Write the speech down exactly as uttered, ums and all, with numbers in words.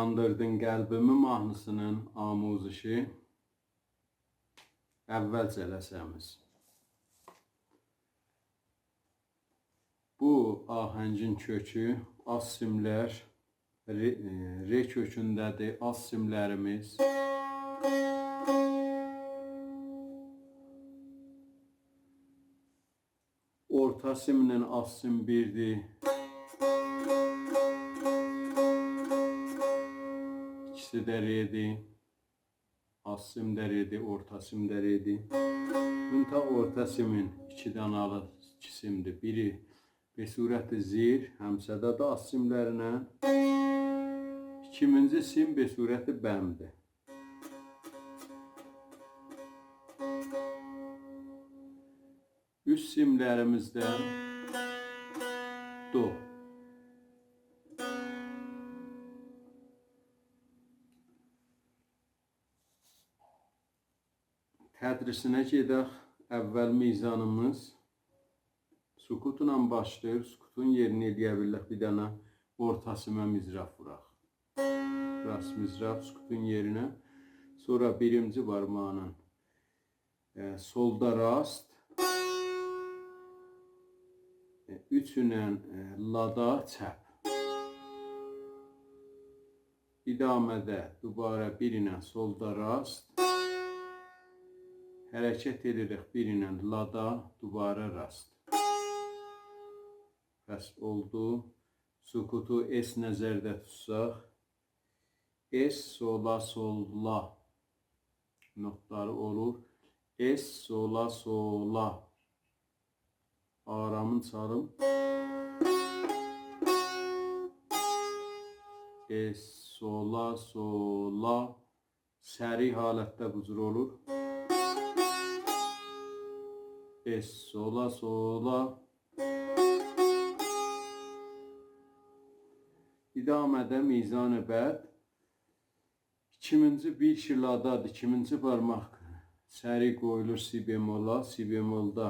یاندیردین قلبیمی ماهنی‌سی‌نین آموزشی، اول جلسه‌میز. بو آهنگین کؤکو، آلت سیملر، ر، ائ، ر کؤکونده‌دیر، آلت سیملریمیز. اورتا سیمله آلت سیم بیردیر. ایکیسی ده رئدیر. آلت سیم ده رئدیر، اورتا سیم ده رئدیر. منتها اورتا سیمین ایکی دنه آلیر، ایکی سیمدیر. بیری به صورت زیر، هم‌صدادیر آلت سیملرله. ایکیمینجی سیم به صورت بم‌دیر. اوست سیملریمیز ده دو. تدریسینه گئدک. اول میزانیمیز سکوتلا باشلاییر. سکوتون یئرینه ائلیه بیلریک بیر دنه اورتا سیمه مضراب ووراق. راست مضراب سکوتون یئرینه. سونرا بیرینجی بارماغینان، ائ، سولدا راست، ائ، اوچونن، ائ، لادا چپ. ادامه‌ده دوباره بیر ایله سولدا راست. حرکت ائدیریک بیر ایله لادا، دوباره راست. پس اولدو. سکوتو اس نظرده توتساق، اس، سولا، سولا نوتلاری اولور. اس، سولا، سولا. آرامین چالیم. اس، سولا، سولا. سریع حالتده بو جور اولور. اس، سولا، سولا. ادامه‌ده میزان بعد ایکیمینجی، بیر کی لادادیر، ایکیمینجی بارماق سریع قویولور سی بمولا، سی بمولدا